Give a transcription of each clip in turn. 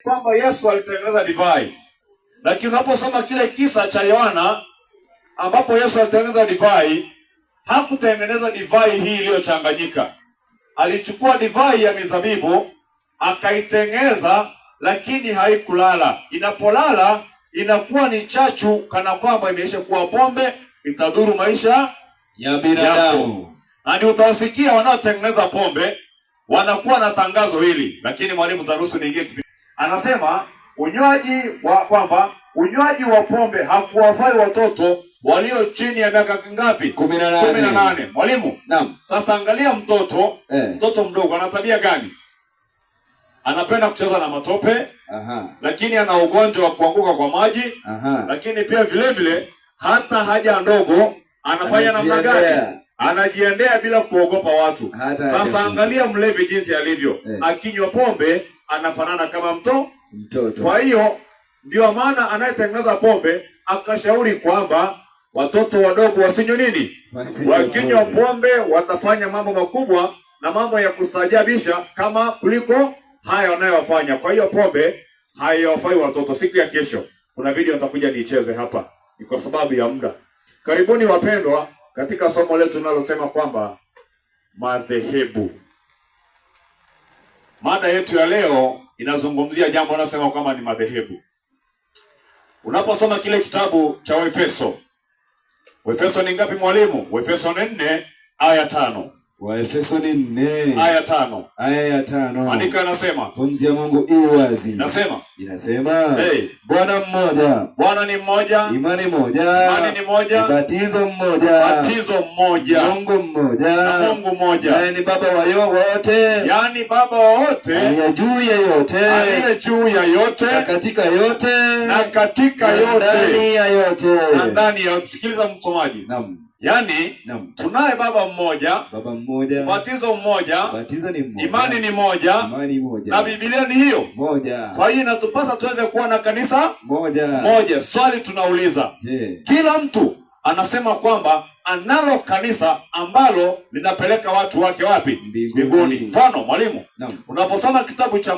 Kwamba Yesu alitengeneza divai, lakini unaposoma kile kisa cha Yohana ambapo Yesu alitengeneza divai, hakutengeneza divai hii iliyochanganyika. Alichukua divai ya mizabibu akaitengeneza, lakini haikulala. Inapolala inakuwa ni chachu, kana kwamba imeisha kuwa pombe, itadhuru maisha ya binadamu. Na ndio utawasikia wanaotengeneza pombe wanakuwa na tangazo hili, lakini mwalimu, taruhusu niingie kipindi. Anasema unywaji wa kwamba unywaji wa pombe hakuwafai watoto walio chini ya miaka ngapi? 18. 18. Mwalimu, Naam. sasa angalia mtoto Eh. mtoto mdogo ana tabia gani? Anapenda kucheza na matope, lakini ana ugonjwa wa kuanguka kwa maji, lakini pia vile vile hata haja ndogo anafanya namna gani? Anajiendea. Anajiendea bila kuogopa watu. Hata Sasa haja angalia mlevi jinsi alivyo, akinywa pombe anafanana kama mtoto. Kwa hiyo ndio maana anayetengeneza pombe akashauri kwamba watoto wadogo wasinywe nini? Wasinywe Wakinywa pombe. pombe watafanya mambo makubwa na mambo ya kustajabisha kama kuliko haya wanayofanya. Kwa hiyo pombe haiwafai watoto. Siku ya kesho kuna video nitakuja niicheze hapa, ni kwa sababu ya muda. Karibuni wapendwa, katika somo letu linalosema kwamba madhehebu. Mada yetu ya leo inazungumzia jambo linalosema kwamba ni madhehebu. Unaposoma kile kitabu cha Waefeso, Waefeso ni ngapi mwalimu? Waefeso ni 4 aya 5. Waefeso ni 4 Aya 5. Aya ya 5. Andiko yanasema, Pumzi ya Mungu i wazi. Nasema Inasema, Hey. Bwana mmoja, Bwana ni mmoja, imani moja, imani ni moja, ubatizo mmoja, batizo mmoja, Mungu mmoja, na Mungu mmoja, naye ni Baba wa wote, yaani Baba wa wote, aliye juu ya yote, aliye juu ya yote, na katika yote, na katika na yote, ndani ya yote. na ndani ya yote. Sikiliza msomaji, Naam. yaani Naam. tunaye Baba mmoja, Baba mmoja, ubatizo mmoja, ubatizo ni mmoja, imani ni moja, imani moja, na Biblia ni hiyo moja, Kwa hiyo inatupasa tuweze kuwa na kanisa moja. moja. Swali tunauliza, Je, kila mtu anasema kwamba analo kanisa ambalo linapeleka watu wake wapi? Mbinguni. Mfano mwalimu, Naam. unaposoma kitabu cha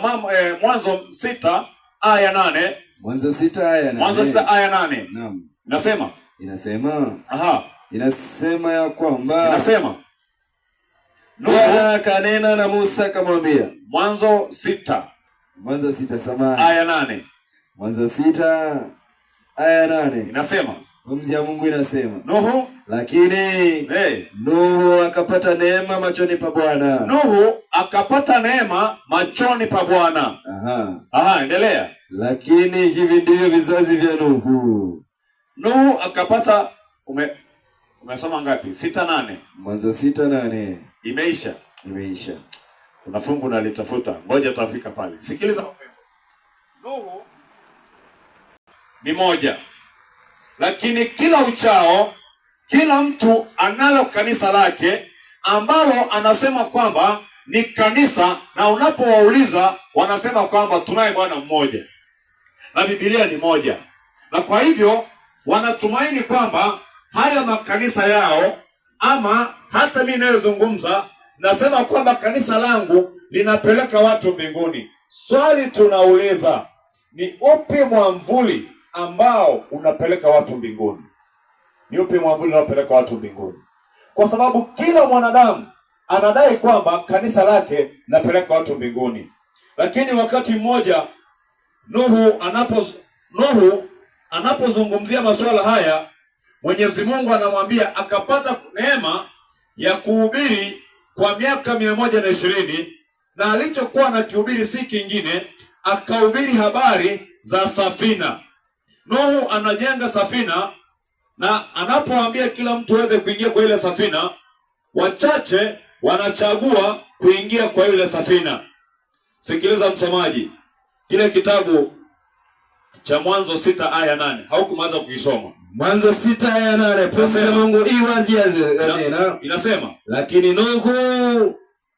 Mwanzo 6 aya 8, Mwanzo 6 aya 8. Mwanzo 6 aya 8 Naam. inasema Inasema, aha, inasema ya kwamba inasema Nuhu, Bwana akanena na Musa akamwambia. Mwanzo 6 Mwanzo 6, samahani. aya 8 Mwanzo 6 aya 8. Inasema Pumzi ya Mungu inasema, Nuhu, lakini hey, Nuhu akapata neema machoni pa Bwana. Nuhu akapata neema machoni pa Bwana. Aha. Aha, endelea. Lakini hivi ndivyo vizazi vya Nuhu. Nuhu akapata umesoma ngapi? 6:8. Mwanzo 6:8. Imeisha. Imeisha. Kuna fungu nalitafuta, ngoja tutafika pale. Sikiliza wapendwa. Nuhu ni moja, lakini kila uchao, kila mtu analo kanisa lake ambalo anasema kwamba ni kanisa, na unapowauliza wanasema kwamba tunaye Bwana mmoja na Biblia ni moja, na kwa hivyo wanatumaini kwamba haya makanisa yao, ama hata mimi ninayozungumza nasema kwamba kanisa langu linapeleka watu mbinguni. Swali tunauliza ni upi mwamvuli ambao unapeleka watu mbinguni? Ni upi mwamvuli unaopeleka watu mbinguni? Kwa sababu kila mwanadamu anadai kwamba kanisa lake linapeleka watu mbinguni, lakini wakati mmoja Nuhu anapozungumzia masuala haya, Mwenyezi Mungu anamwambia akapata neema ya kuhubiri kwa miaka 120, na alichokuwa anakihubiri si kingine, akahubiri habari za safina. Nuhu anajenga safina, na anapoambia kila mtu aweze kuingia kwa ile safina, wachache wanachagua kuingia kwa ile safina. Sikiliza msomaji, kile kitabu cha Mwanzo 6 aya 8 haukumaliza kuisoma. Mwanzo 6 aya 8. Pumzi ya Mungu i wazi yanena. Inasema Lakini Nuhu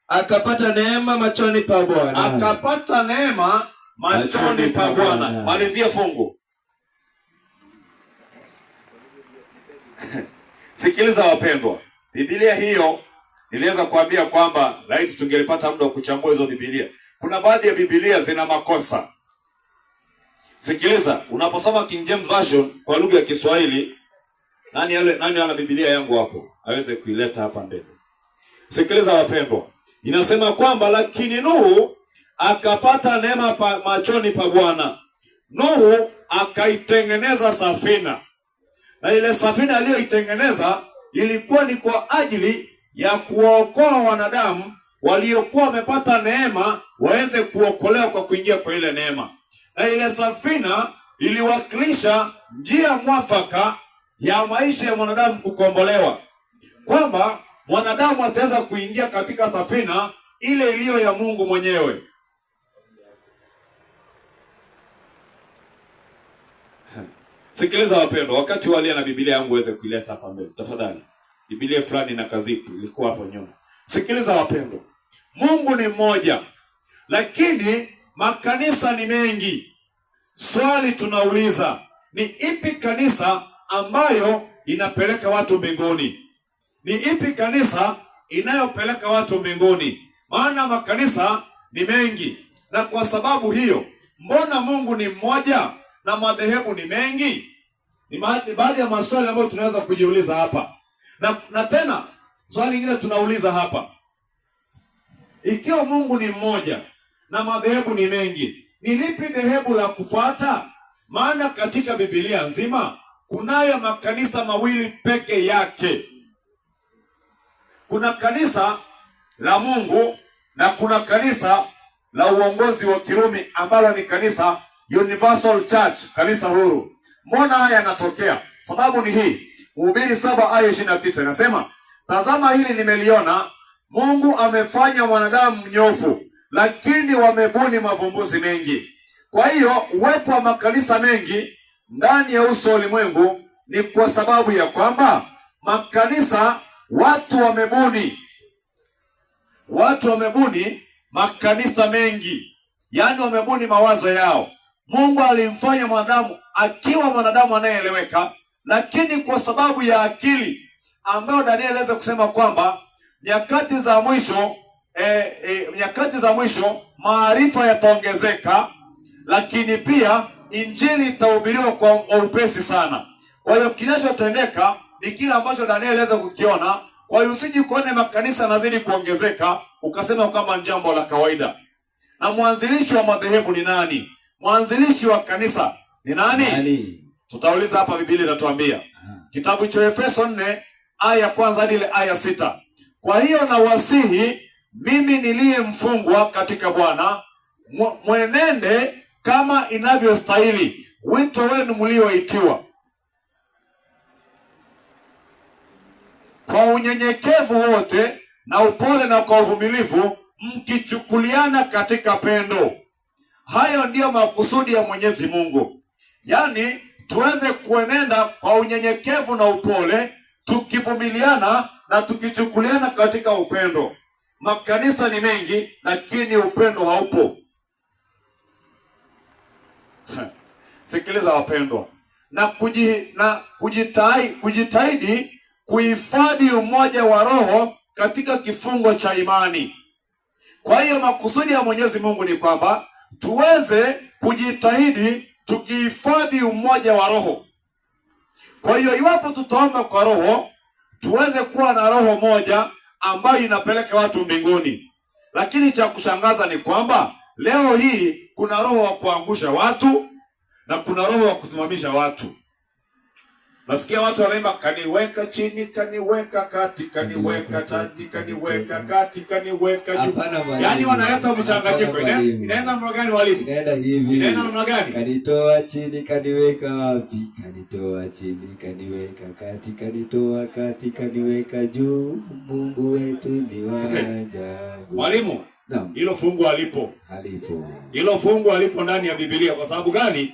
akapata neema machoni pa Bwana. Akapata neema machoni pa Bwana. Malizia fungu. Sikiliza wapendwa, Biblia hiyo niliweza kuambia kwamba laiti tungelipata muda wa kuchambua hizo Biblia. Kuna baadhi ya Biblia zina makosa. Sikiliza, unaposoma King James Version kwa lugha ya Kiswahili, nani yale, nani ana Biblia yangu hapo aweze kuileta hapa mbele. Sikiliza wapendwa, inasema kwamba lakini Nuhu akapata neema machoni pa Bwana. Nuhu akaitengeneza safina, na ile safina aliyoitengeneza ilikuwa ni kwa ajili ya kuwaokoa wanadamu waliokuwa wamepata neema waweze kuokolewa kwa kuingia kwa ile neema. Na ile safina iliwakilisha njia mwafaka ya maisha ya mwanadamu kukombolewa, kwamba mwanadamu ataweza kuingia katika safina ile iliyo ya Mungu mwenyewe. Sikiliza wapendwa, wakati walia na Biblia yangu uweze kuileta hapa mbele tafadhali. Biblia fulani na kazipu ilikuwa hapo nyuma. Sikiliza wapendwa, Mungu ni mmoja, lakini makanisa ni mengi. Swali tunauliza, ni ipi kanisa ambayo inapeleka watu mbinguni? Ni ipi kanisa inayopeleka watu mbinguni? Maana makanisa ni mengi, na kwa sababu hiyo, mbona Mungu ni mmoja na madhehebu ni mengi? Ni baadhi ya maswali ambayo tunaweza kujiuliza hapa. Na tena swali lingine tunauliza hapa, ikiwa Mungu ni mmoja na madhehebu ni mengi, ni lipi dhehebu la kufuata? Maana katika Biblia nzima kunayo makanisa mawili peke yake. Kuna kanisa la Mungu na kuna kanisa la uongozi wa Kirumi ambalo ni kanisa Universal Church, kanisa huru. Mbona haya yanatokea? Sababu ni hii. Mhubiri 7:29 inasema, tazama hili nimeliona, Mungu amefanya mwanadamu mnyofu, lakini wamebuni mavumbuzi mengi. Kwa hiyo uwepo wa makanisa mengi ndani ya uso wa ulimwengu ni kwa sababu ya kwamba makanisa watu wamebuni. Watu wamebuni makanisa mengi, yaani wamebuni mawazo yao. Mungu alimfanya mwanadamu akiwa mwanadamu anayeeleweka, lakini kwa sababu ya akili ambayo Daniel aliweza kusema kwamba nyakati za mwisho nyakati za mwisho maarifa yataongezeka, lakini pia injili itahubiriwa kwa upesi sana. Kwa hiyo kinachotendeka ni kile ambacho Daniel aliweza kukiona. Kwa hiyo usije kuone makanisa yanazidi kuongezeka ukasema kama ni jambo la kawaida. Na mwanzilishi wa madhehebu ni nani? Mwanzilishi wa kanisa ni nani? Nani? Tutauliza hapa, Biblia inatuambia. Kitabu cha Efeso 4 aya ya kwanza hadi ile aya 6. Kwa hiyo nawasihi mimi niliye mfungwa katika Bwana, mwenende kama inavyostahili wito wenu mlioitiwa, kwa unyenyekevu wote na upole na kwa uvumilivu, mkichukuliana katika pendo. Hayo ndiyo makusudi ya Mwenyezi Mungu, yaani tuweze kuenenda kwa unyenyekevu na upole, tukivumiliana na tukichukuliana katika upendo. Makanisa ni mengi, lakini upendo haupo. Sikiliza wapendwa, na kujitahidi kuhifadhi umoja wa roho katika kifungo cha imani. Kwa hiyo makusudi ya Mwenyezi Mungu ni kwamba tuweze kujitahidi tukihifadhi umoja wa roho. Kwa hiyo iwapo tutaomba kwa roho, tuweze kuwa na roho moja ambayo inapeleka watu mbinguni. Lakini cha kushangaza ni kwamba leo hii kuna roho wa kuangusha watu na kuna roho wa kusimamisha watu. Nasikia watu wanaimba kaniweka chini, kaniweka kati, kaniweka kati, kaniweka kati, kaniweka juu. Hapana mwalimu. Yaani wanaleta mchanganyiko. Hapana mwalimu. Inaenda namna gani mwalimu? Inaenda hivi. Inaenda namna gani? Kanitoa chini, kaniweka wapi? Kanitoa chini, kaniweka kati, kanitoa kati, kaniweka juu. Mungu wetu ni wa ajabu. Mwalimu, Naam. hilo fungu halipo. Halipo. Hilo fungu halipo ndani ya Biblia. Kwa sababu gani?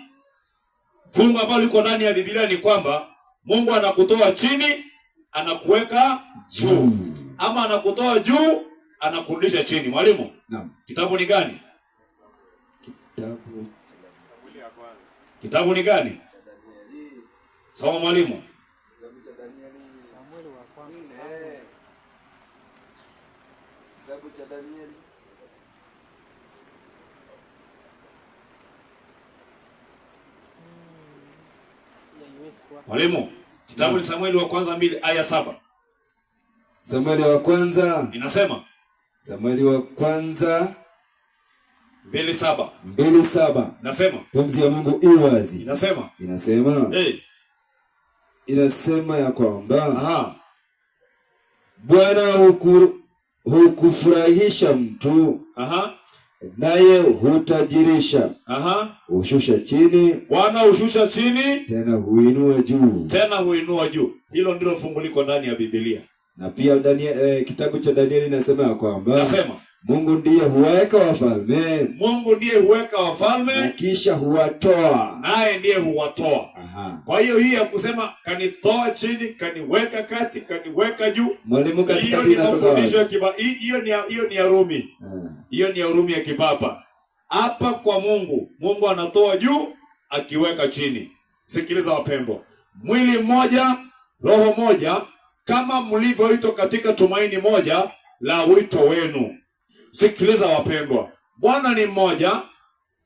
Fungu ambalo liko ndani ya Biblia ni kwamba Mungu anakutoa chini, anakuweka juu. Ama anakutoa juu, anakurudisha chini. Mwalimu, Naam. kitabu ni gani? Kitabu. Kitabu ni gani? Soma mwalimu. Samueli wa kwanza, Samueli. Kitabu cha Danieli. Mwalimu, kitabu ni Samueli wa kwanza 2 aya 7. Samueli wa kwanza Inasema Samueli wa kwanza 2:7. 2:7. Inasema Pumzi ya Mungu i wazi. Inasema Inasema hey. Inasema ya kwamba Bwana hukufurahisha mtu, naye hutajirisha, hushusha chini, Bwana hushusha chini, tena huinua juu. Tena huinua juu. Hilo ndilo fungu liko ndani ya Biblia. Na pia kitabu cha Danieli inasema ya kwamba Inasema Mungu ndiye huweka wafalme, Mungu ndiye huweka wafalme na kisha huwatoa. Naye ndiye huwatoa. Kwa hiyo hii ya kusema kanitoa chini, kaniweka kati, kaniweka juu, Mwalimu, hiyo katikati ni inatoka mafundisho wapi? ya kiba, hiyo ni ya Rumi. Hiyo ni ya Rumi ya kipapa. Hapa kwa Mungu, Mungu anatoa juu akiweka chini. Sikiliza wapendwa, mwili mmoja, roho moja, kama mlivyoitwa katika tumaini moja la wito wenu. Sikiliza wapendwa, Bwana ni mmoja,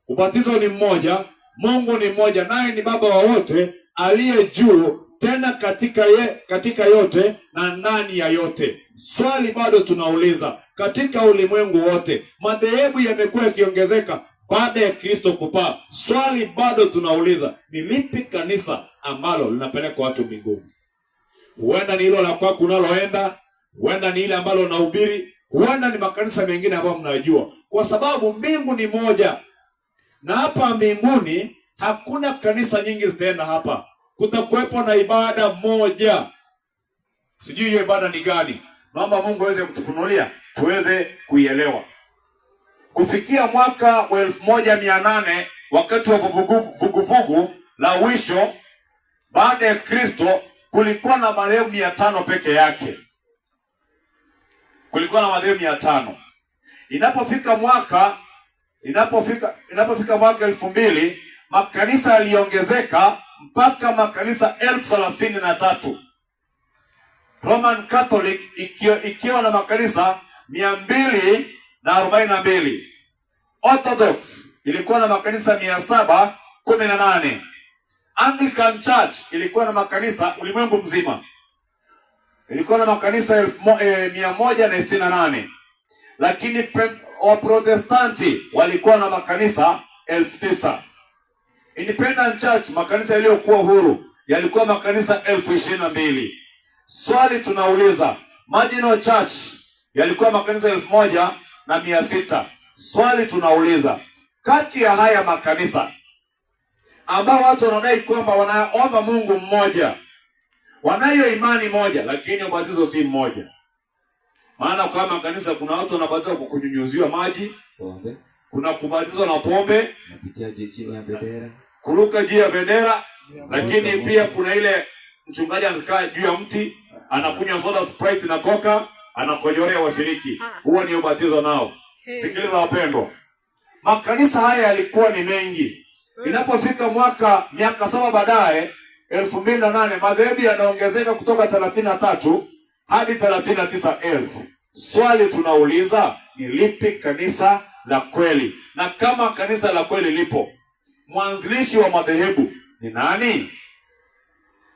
ubatizo ni mmoja, Mungu ni mmoja, naye ni Baba wa wote, aliye juu tena katika yote na ndani ya yote. Swali bado tunauliza, katika ulimwengu wote madhehebu yamekuwa yakiongezeka baada ya Kristo kupaa. Swali bado tunauliza, ni lipi kanisa ambalo linapeleka watu mbinguni? Huenda ni hilo la kwako unaloenda, huenda ni ile ambalo unahubiri, huenda ni makanisa mengine ambayo mnajua, kwa sababu mbingu ni moja na hapa mbinguni hakuna kanisa nyingi zitaenda hapa. Kutakuwepo na ibada moja. Sijui hiyo ibada ni gani. Naomba Mungu aweze kutufunulia tuweze kuielewa. Kufikia mwaka wa 1800 wakati wa vuguvugu la uisho baada ya Kristo, kulikuwa na madhehebu 500 peke yake. Kulikuwa na madhehebu 500. Inapofika mwaka 2000 makanisa yaliongezeka mpaka makanisa 33,000. Roman Catholic ikiwa na makanisa 242. Orthodox ilikuwa na makanisa 718. Anglican Church ilikuwa na makanisa ulimwengu mzima ilikuwa na makanisa 168, lakini Waprotestanti walikuwa na makanisa 9,000. Independent Church, makanisa yaliyokuwa huru yalikuwa makanisa 22,000. Swali tunauliza, Marginal Church yalikuwa makanisa 1,600. Swali tunauliza, kati ya haya makanisa ambao watu wanadai kwamba wanaomba Mungu mmoja, wanayo imani moja, lakini ubatizo si mmoja. Maana kwa makanisa kuna watu wanabatizwa kwa kunyunyuziwa maji, Pombe. Kuna kubatizwa na pombe, Napitia juu chini ya bendera. Kuruka juu ya bendera, lakini pia kuna ile mchungaji anakaa juu ya mti, anakunywa soda Sprite na Coca, anakojorea washiriki. Huo ni ubatizo nao. Sikiliza wapendwa, makanisa haya yalikuwa ni mengi. Inapofika mwaka miaka 7 baadaye, 2008, madhehebu yanaongezeka kutoka 33 hadi 39,000. Swali tunauliza, ni lipi kanisa la kweli? Na kama kanisa la kweli lipo, mwanzilishi wa madhehebu ni nani?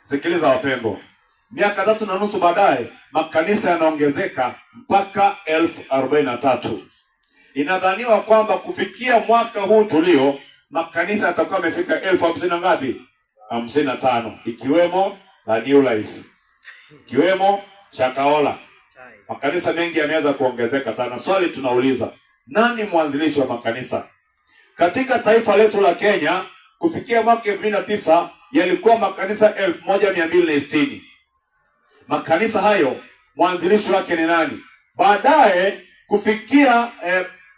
Sikiliza wapendwa, miaka 3.5 baadaye makanisa yanaongezeka mpaka 43,000. Inadhaniwa kwamba kufikia mwaka huu tulio makanisa yatakuwa yamefika elfu hamsini na ngapi? 55, ikiwemo la New Life, ikiwemo Shakahola. Makanisa mengi yameweza kuongezeka sana. Swali tunauliza, nani mwanzilishi wa makanisa? Katika taifa letu la Kenya kufikia mwaka 2009 yalikuwa makanisa 1,260. Makanisa hayo mwanzilishi wake ni nani? Baadaye kufikia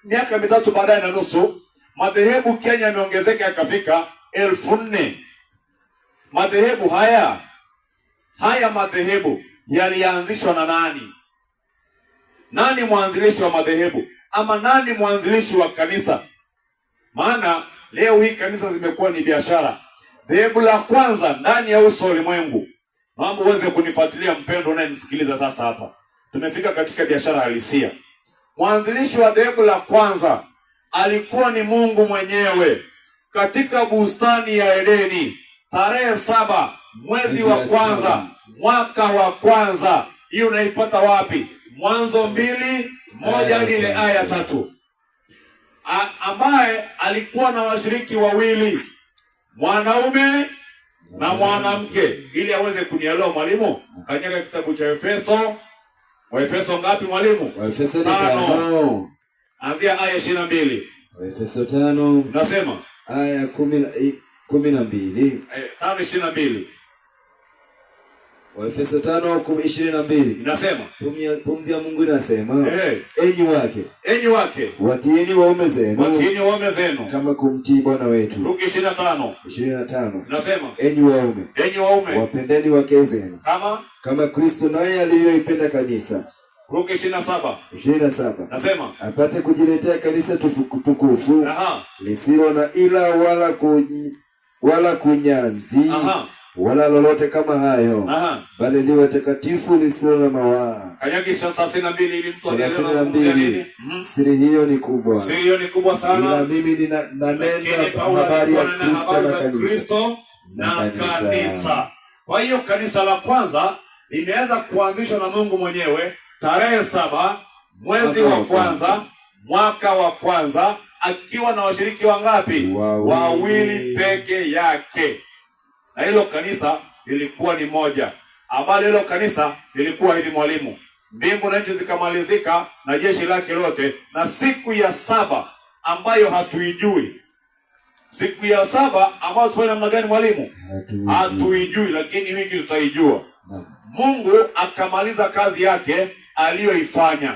miaka 3 baadaye na nusu, madhehebu Kenya yameongezeka yakafika 4,000. Madhehebu haya madhehebu yalianzishwa na nani? Nani mwanzilishi wa madhehebu ama nani mwanzilishi wa kanisa? Maana leo hii kanisa zimekuwa ni biashara. Dhehebu la kwanza ndani ya uso wa ulimwengu, naomba uweze kunifuatilia mpendo unayenisikiliza sasa hapa. Tumefika katika biashara halisia. Mwanzilishi wa dhehebu la kwanza alikuwa ni Mungu mwenyewe katika bustani ya Edeni tarehe 7 mwezi wa kwanza, mwaka wa kwanza. Hiyo unaipata wapi? Mwanzo 2:1 hadi ile aya 3. Ambaye alikuwa na washiriki wawili, mwanaume na mwanamke. Ili aweze kunielewa mwalimu, kanyaga kitabu cha Efeso. Waefeso ngapi mwalimu? Waefeso ni 5. 5. Anzia aya 22. Waefeso 5. Nasema aya 12. 5:22. Waefeso 5:22. Inasema Pumzi ya Mungu inasema, enyi wake, enyi wake, watiini waume zenu, watiini waume zenu kama kumtii Bwana wetu. Luka 25. 25. Inasema, enyi waume, enyi waume, wapendeni wake zenu kama Kristo naye alivyoipenda kanisa. Luka 27. 27. Nasema, apate kujiletea kanisa tukufu, lisilo na ila wala kunyanzi, wala lolote kama hayo, bali liwe takatifu lisilo na mawaa. Kanyagisha 32 ili mtu aelewe Thelathini na anazungumzia mbili. nini. Siri hiyo ni kubwa. Siri hiyo ni kubwa sana. Ila mimi nanena Lakini Paulo habari ya alikuwa ananena Kristo habari na za kanisa. Kristo na Na kanisa. kanisa. Kwa hiyo kanisa la kwanza limeweza kuanzishwa na Mungu mwenyewe tarehe 7 mwezi wa kwanza mwaka wa kwanza, akiwa na washiriki wangapi? Wawili. Wawili peke yake. Na hilo kanisa lilikuwa ni moja, ambalo hilo kanisa lilikuwa hivi mwalimu, mbingu na nchi zikamalizika na jeshi lake lote, na siku ya 7 ambayo hatuijui, siku ya 7 ambayo tufanye namna gani mwalimu? Hatuijui, lakini wiki tutaijua. Mungu akamaliza kazi yake aliyoifanya,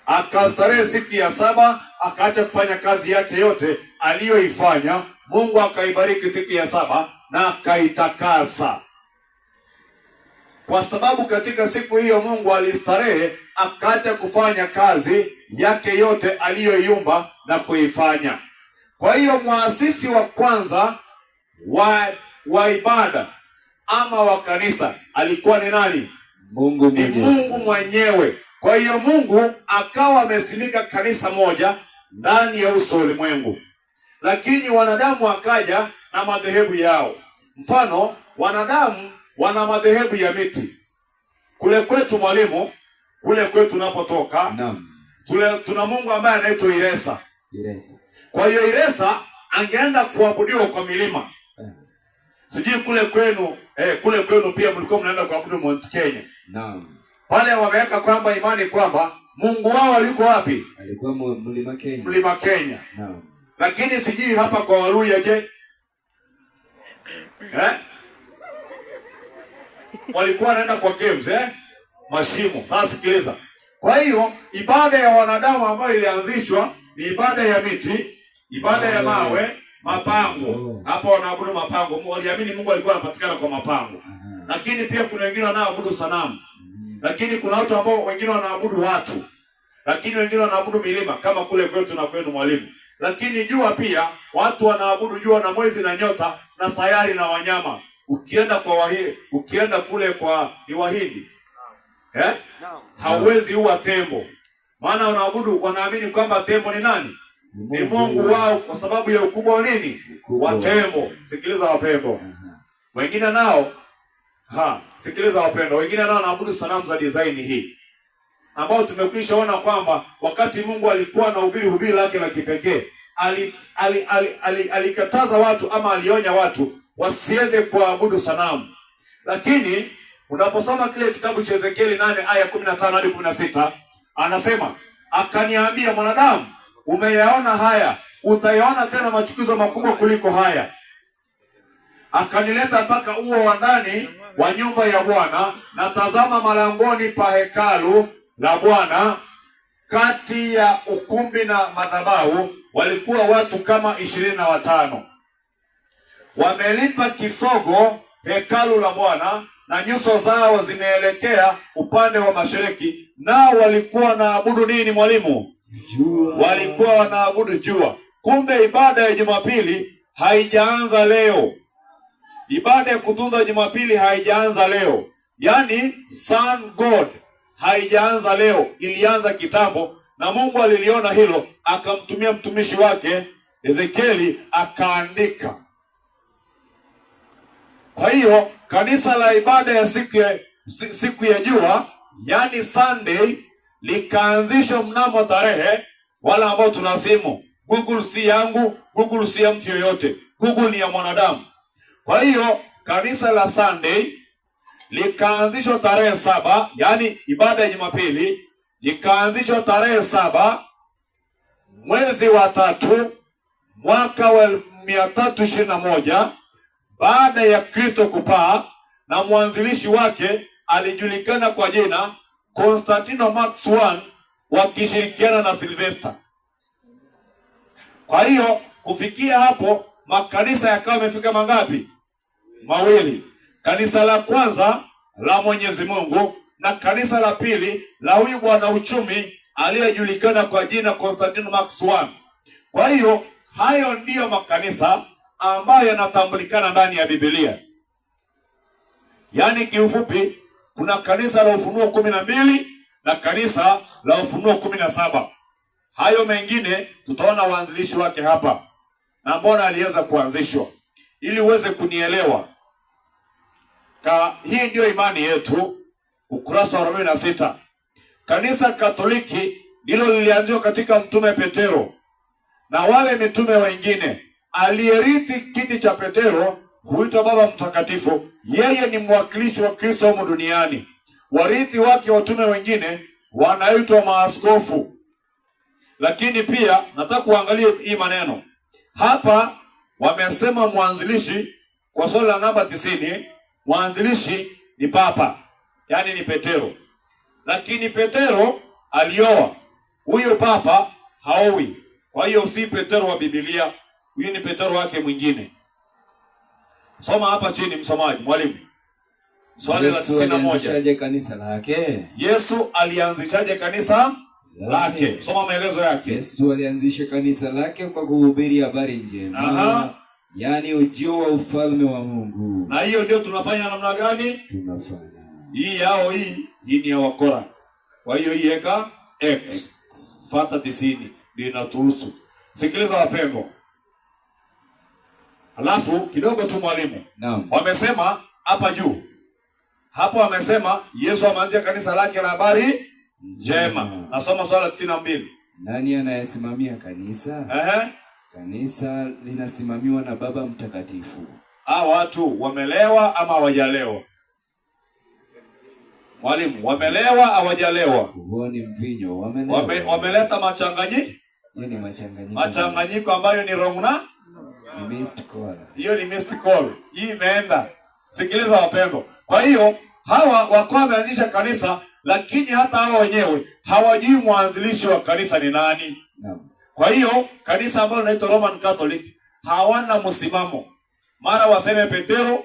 akastarehe siku ya 7, akaacha kufanya kazi yake yote aliyoifanya. Mungu akaibariki siku ya 7 na akaitakasa, kwa sababu katika siku hiyo Mungu alistarehe, akaacha kufanya kazi yake yote aliyoiumba na kuifanya. Kwa hiyo muasisi wa kwanza wa ibada ama wa kanisa alikuwa ni nani? Mungu Ni mwenyewe. Mungu mwenyewe. Kwa hiyo Mungu akawa amesimika kanisa moja ndani ya uso wa ulimwengu, lakini wanadamu wakaja na madhehebu yao. Mfano, wanadamu wana madhehebu ya miti. Kule kwetu mwalimu, kule kwetu tunapotoka, tuna Mungu ambaye anaitwa Iresa. Iresa. Kwa hiyo Iresa angeenda kuabudiwa kwa milima. Sijui kule kwenu, kule kwenu pia mlikuwa mnaenda kuabudu Mount Kenya. Pale wameweka kwamba imani kwamba Mungu wao yuko wapi? Alikuwa Mlima Kenya. Mlima Kenya. Lakini sijui hapa kwa Waluhya je? Walikuwa wanaenda kwa caves, Mashimo. Sasa sikiliza. Kwa hiyo ibada ya wanadamu ambayo ilianzishwa ni ibada ya miti, ibada ya mawe, mapango. Hapa wanaabudu mapango. Waliamini Mungu alikuwa anapatikana kwa mapango. Lakini pia kuna wengine wanaoabudu sanamu. Lakini kuna watu ambao wengine wanaabudu watu. Lakini wengine wanaabudu milima kama kule kwetu na kwenu mwalimu. Lakini jua pia watu wanaabudu jua na mwezi na nyota na sayari na wanyama. Ukienda kwa Wahindi, ukienda kule kwa ni Wahindi. Hauwezi uwa tembo. Maana wanaamini kwamba tembo ni nani? Ni Mungu wao kwa sababu ya ukubwa wa nini? Ukubwa. Wa tembo. Sikiliza wapendwa. Wengine nao, sikiliza wapendwa, wengine nao wanaabudu sanamu za design hii, ambao tumekwisha ona kwamba wakati Mungu alikuwa anahubiri hubiri lake la kipekee, alikataza watu ama alionya watu wasiweze kuabudu sanamu. Lakini unaposoma kile kitabu cha Ezekieli 8 aya 15 hadi 16, anasema akaniambia, mwanadamu, umeyaona haya, utayaona tena machukizo makubwa kuliko haya. Akanileta mpaka uo wa ndani wa nyumba ya Bwana, na tazama, malangoni pa hekalu la Bwana, kati ya ukumbi na madhabahu, walikuwa watu kama 25. Wamelipa kisogo hekalu la Bwana, na nyuso zao zimeelekea upande wa mashariki. Nao walikuwa wanaabudu nini mwalimu? Jua. Walikuwa wanaabudu jua. Kumbe ibada ya Jumapili haijaanza leo. Ibada ya kutunza Jumapili haijaanza leo. Yaani Sun God haijaanza leo, ilianza kitambo, na Mungu aliliona hilo akamtumia mtumishi wake Ezekieli akaandika. Kwa hiyo kanisa la ibada ya siku ya jua, yani Sunday, likaanzishwa mnamo tarehe, wala ambao tuna simu, Google si yangu, Google si ya mtu yoyote, Google ni ya mwanadamu. Kwa hiyo kanisa la Sunday likaanzishwa tarehe 7, yani ibada ya Jumapili ikaanzishwa tarehe 7 mwezi wa 3 mwaka wa 321 baada ya Kristo kupaa, na mwanzilishi wake alijulikana kwa jina Constantino Max I wakishirikiana na Sylvester. Kwa hiyo kufikia hapo makanisa yakawa yamefika mangapi? Mawili. Kanisa la kwanza la Mwenyezi Mungu na kanisa la pili la huyu bwana uchumi aliyejulikana kwa jina Constantino Max I. Kwa hiyo hayo ndiyo makanisa ambayo yanatambulikana ndani ya Biblia. Yaani kiufupi kuna kanisa la Ufunuo 12 na kanisa la Ufunuo 17. Hayo mengine tutaona waanzilishi wake hapa na mbona aliweza kuanzishwa, ili uweze kunielewa. Hii ndiyo imani yetu, ukurasa wa 46. Kanisa Katoliki ndilo lilianzishwa katika Mtume Petero na wale mitume wengine. Aliyerithi kiti cha Petero huitwa Baba Mtakatifu. Yeye ni mwakilishi wa Kristo humu duniani. Warithi wake watume wengine wanaitwa maaskofu. Lakini pia nataka kuangalia hii maneno hapa. Wamesema mwanzilishi kwa swali la namba 90, mwanzilishi ni Papa, yani ni Petero. Lakini Petero alioa, huyo Papa haowi. Kwa hiyo si Petero wa Biblia, huyu ni Petero wake mwingine. Soma hapa chini msomaji, mwalimu. Swali la Yesu 91. alianzishaje kanisa lake? Yesu alianzishaje kanisa lake? Soma maelezo yake. Yesu alianzisha kanisa lake kwa kuhubiri habari njema. Yaani ujio wa ufalme wa Mungu. Na hiyo ndio tunafanya namna gani? Tunafanya. Hii yao hii ni ya wakora. Kwa hiyo hii eka X. Fata 90 ndio inatuhusu. Sikiliza wapendwa. Alafu kidogo tu mwalimu. Naam. Wamesema hapa juu. Hapo wamesema Yesu ameanzisha kanisa lake la habari njema. Nasoma swali la 92. Nani anayesimamia kanisa? Kanisa linasimamiwa na Baba Mtakatifu. Hao watu wamelewa ama hawajalewa? Mwalimu, wamelewa hawajalewa? Huo ni mvinyo, wamelewa. Wameleta machanganyiko. Hiyo ni machanganyiko. Machanganyiko ambayo ni wrong na ni missed call. Hiyo ni missed call. Hii imeenda. Sikiliza wapendwa. Kwa hiyo hawa wako wameanzisha kanisa, lakini hata hawa wenyewe hawajui mwanzilishi wa kanisa ni nani. Naam. Kwa hiyo kanisa ambalo linaitwa Roman Catholic hawana msimamo. Mara waseme Petero,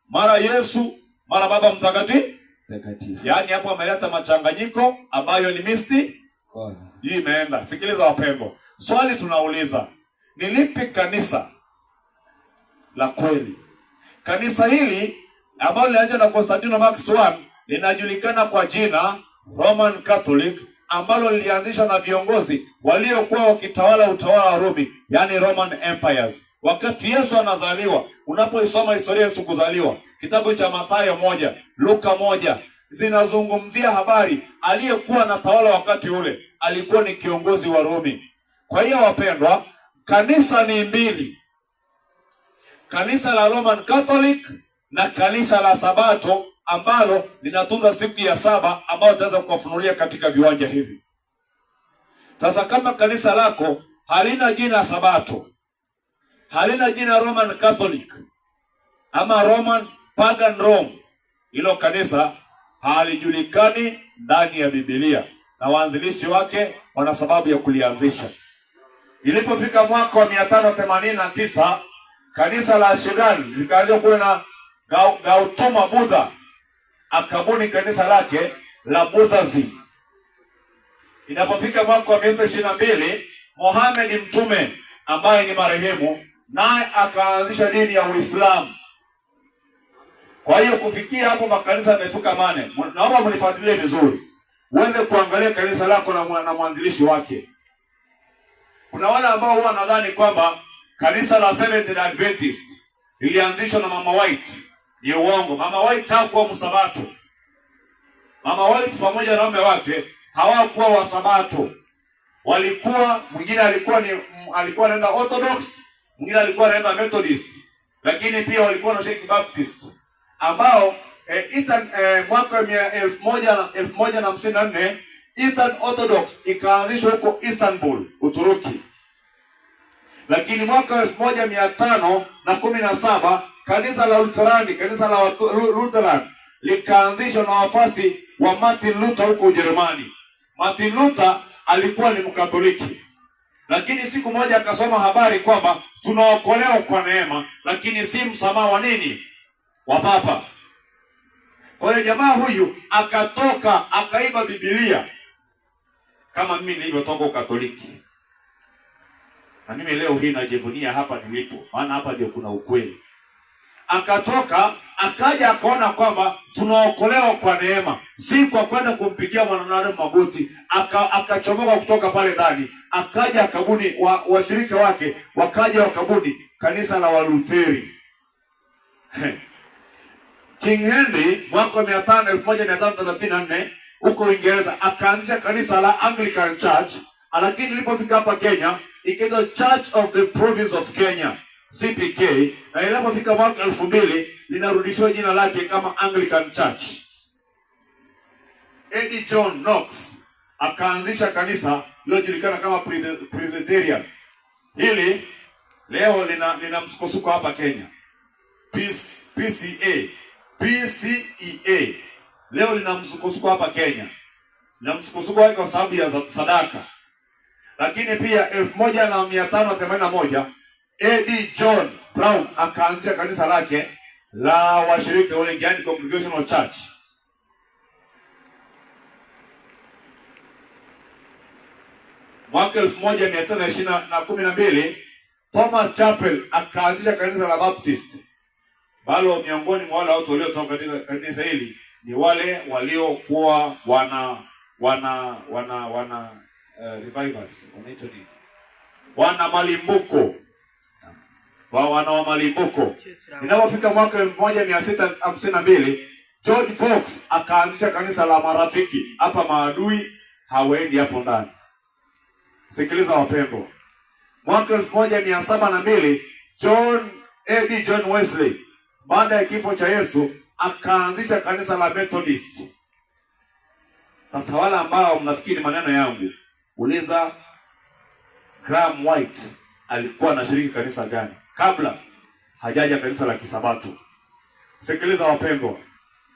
mara Yesu, mara Baba Mtakatifu. Mtakatifu. Yaani hapo wameleta machanganyiko ambayo ni missed call. Hii imeenda. Sikiliza wapendwa. Swali tunauliza, ni lipi kanisa la kweli? Kanisa hili ambalo lilianzishwa na Constantino Max I linajulikana kwa jina Roman Catholic, ambalo lilianzishwa na viongozi waliokuwa wakitawala utawala wa Rumi, yani Roman Empires. Wakati Yesu anazaliwa, unapoisoma historia ya Yesu kuzaliwa, kitabu cha Mathayo 1, Luka 1, zinazungumzia habari aliyekuwa anatawala wakati ule alikuwa ni kiongozi wa Rumi. Kwa hiyo wapendwa, kanisa ni mbili. Kanisa la Roman Catholic na kanisa la Sabato ambalo linatunza siku ya 7 ambayo tutaweza kuwafunulia katika viwanja hivi. Sasa kama kanisa lako halina jina Sabato, halina jina Roman Catholic ama Roman Pagan Rome, hilo kanisa halijulikani ndani ya Biblia na waanzilishi wake wana sababu ya kulianzisha. Ilipofika mwaka wa 589 kanisa la Shiran likaanzishwa kule na Gautama Buddha akabuni kanisa lake la Buddhism. Inapofika mwaka wa 622 Mohamed mtume ambaye ni marehemu naye akaanzisha dini ya Uislamu. Kwa hiyo kufikia hapo makanisa yamefika 8. Naomba mnifuatilie vizuri uweze kuangalia kanisa lako na mwanzilishi wake. Kuna wale ambao huwa wanadhani kwamba kanisa la Seventh Day Adventist lilianzishwa na Mama White. Ni uongo. Mama White hakuwa msabato. Mama White pamoja na mume wake hawakuwa wasabato. Walikuwa, mwingine alikuwa anaenda Orthodox, mwingine alikuwa anaenda Methodist, lakini pia walikuwa wanashiriki Baptist, ambao Eastern mwaka wa 1054 Eastern Orthodox ikaanzishwa huko Istanbul, Uturuki. Lakini mwaka wa 1517 kanisa la Lutherani, kanisa la Lutheran likaanzishwa na wafuasi wa Martin Luther huko Ujerumani. Martin Luther alikuwa ni Mkatoliki, lakini siku moja akasoma habari kwamba tunaokolewa kwa neema, lakini si msamaha wa nini? Wa papa. Kwa hiyo jamaa huyu akatoka akaiba Biblia, kama mimi nilivyotoka Ukatoliki. Na mimi leo hii najivunia hapa nilipo, maana hapa ndio kuna ukweli. Akatoka akaja akaona kwamba tunaokolewa kwa neema, si kwa kwenda kumpigia mwanadamu magoti. Akachomoka kutoka pale ndani, akaja akabuni washirika wake wakaja wakabuni kanisa la Walutheri. King Henry mwaka wa 1534 huko Uingereza akaanzisha kanisa la Anglican Church, lakini lilipofika hapa Kenya ikaitwa Church of the Province of Kenya, CPK, na ilipofika mwaka 2000 linarudishiwa jina lake kama Anglican Church. Eddie John Knox akaanzisha kanisa lilojulikana kama Presbyterian. Hili leo lina msukosuko hapa Kenya. PCA, PCEA leo lina msukosuko hapa Kenya. Lina msukosuko wake kwa sababu ya sadaka. Lakini pia 1581 A.D. John Brown akaanzisha kanisa lake la washirika wengi, yani Congregational Church. Mwaka 1612 Thomas Chapel akaanzisha kanisa la Baptist. Bado miongoni mwa wale watu waliotoka katika kanisa hili ni wale waliokuwa wana revivers, wanaitwa nini? Wana malimbuko. Wana wa malimbuko. Inapofika mwaka 1652 George Fox akaanzisha kanisa la marafiki. Hapa maadui hawaendi hapo ndani. Sikiliza wapendwa. Mwaka 1702 John A.D. John Wesley baada ya kifo cha Yesu akaanzisha kanisa la Methodist. Sasa wale ambao mnafikiri maneno yangu, uliza Graham White alikuwa anashiriki kanisa gani kabla hajaja kanisa la Kisabato. Sikiliza wapendwa,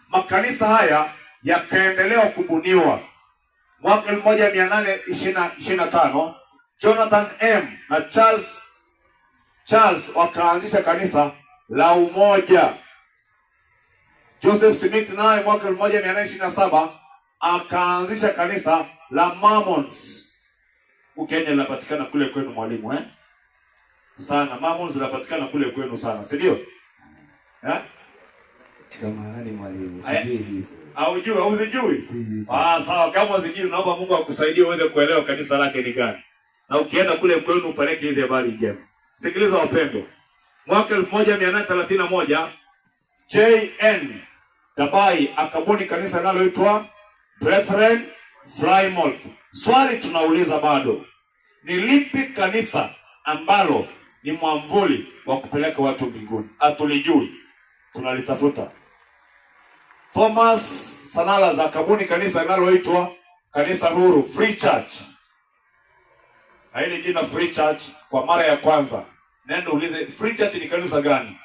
makanisa haya yakaendelea kubuniwa. Mwaka 1825 Jonathan M na Charles wakaanzisha kanisa la Umoja. Joseph Smith naye mwaka 1827 akaanzisha kanisa la Mormons. Ukenya linapatikana kule kwenu mwalimu, eh? Sana Mormons linapatikana kule kwenu sana, si ndio? Eh? Samahani mwalimu, sijui hizo. Haujui, hauzijui? Ah, sawa, kama huzijui naomba Mungu akusaidie uweze kuelewa kanisa lake ni gani. Na ukienda kule kwenu upeleke hizi habari njema. Sikiliza wapendwa. Mwaka 1831 J.N. Dabai akabuni kanisa linaloitwa Brethren Plymouth. Swali tunauliza bado, ni lipi kanisa ambalo ni mwamvuli wa kupeleka watu mbinguni? Hatulijui, tunalitafuta. Thomas Sanalas akabuni kanisa linaloitwa Kanisa Huru, Free Church. Na hili jina Free Church kwa mara ya kwanza, nenda ulize Free Church ni kanisa gani?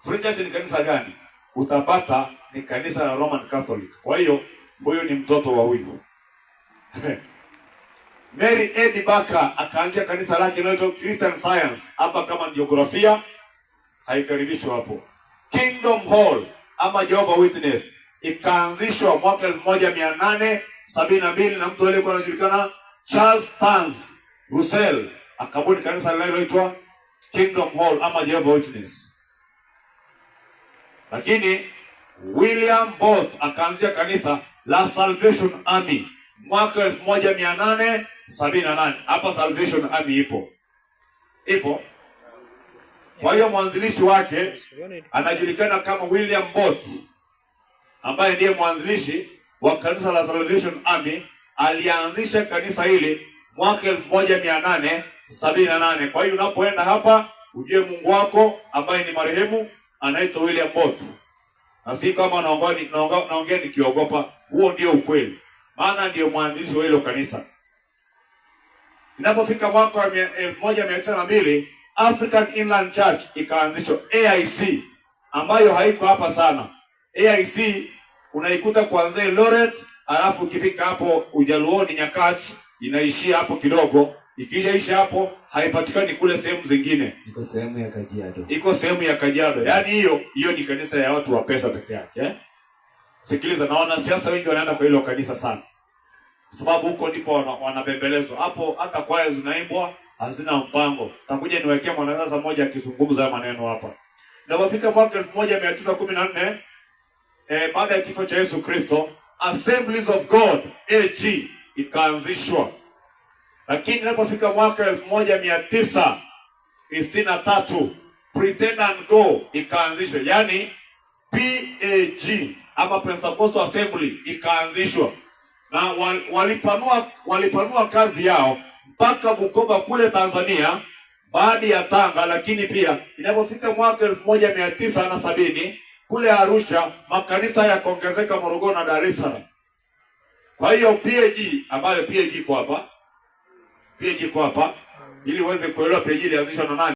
Free Church ni kanisa gani? Utapata ni kanisa la Roman Catholic. Kwa hiyo huyu ni mtoto wa huyu. Mary Ed Barker akaanzisha kanisa lake linaloitwa Christian Science. Hapa kama jiografia haikaribishwi hapo. Kingdom Hall ama Jehovah Witness ikaanzishwa mwaka 1872 na mtu aliyekuwa anajulikana Charles Tanz Russell, akabuni kanisa linaloitwa Kingdom Hall ama Jehovah Witness. Lakini William Booth akaanzisha kanisa la Salvation Army mwaka 1878. Hapa Salvation Army ipo. Ipo? Kwa hiyo mwanzilishi wake anajulikana kama William Booth, ambaye ndiye mwanzilishi wa kanisa la Salvation Army. Alianzisha kanisa hili mwaka 1878. Kwa hiyo unapoenda hapa ujue Mungu wako ambaye ni marehemu anaitwa William Booth, na si kama naongea nikiogopa, huo ndio ukweli, maana ndio mwanzilishi wa hilo kanisa. Inapofika mwaka wa 1902 African Inland Church ikaanzishwa, AIC, ambayo haiko hapa sana. AIC unaikuta kuanzia Eldoret, alafu ukifika hapo Ujaluoni Nyakach inaishia hapo kidogo. Ikishaisha hapo haipatikani kule sehemu zingine, Iko sehemu ya Kajiado. Iko sehemu ya Kajiado. Yaani hiyo ni kanisa ya watu wa pesa peke yake, eh? Sikiliza, na wanasiasa wengi wanaenda kwa hilo kanisa sana, sababu huko ndipo wanabembelezwa. Hapo hata kwaya zinaimbwa hazina mpango. Takuja niwekee mwanasiasa mmoja akizungumza haya maneno hapa. Inapofika mwaka 1914 baada ya kifo cha Yesu Kristo, Assemblies of God AG ikaanzishwa. Lakini inapofika mwaka 1963 Pretend and Go ikaanzishwa, yaani PAG ama Pentecostal Assembly ikaanzishwa na walipanua kazi yao mpaka Bukoba kule Tanzania, baada ya Tanga. Lakini pia inapofika mwaka 1970 kule Arusha makanisa yakaongezeka Morogoro na Dar es Salaam. Kwa hiyo PAG, ambayo PAG iko hapa, PAG iko hapa, ili uweze kuelewa PAG ilianzishwa na nani.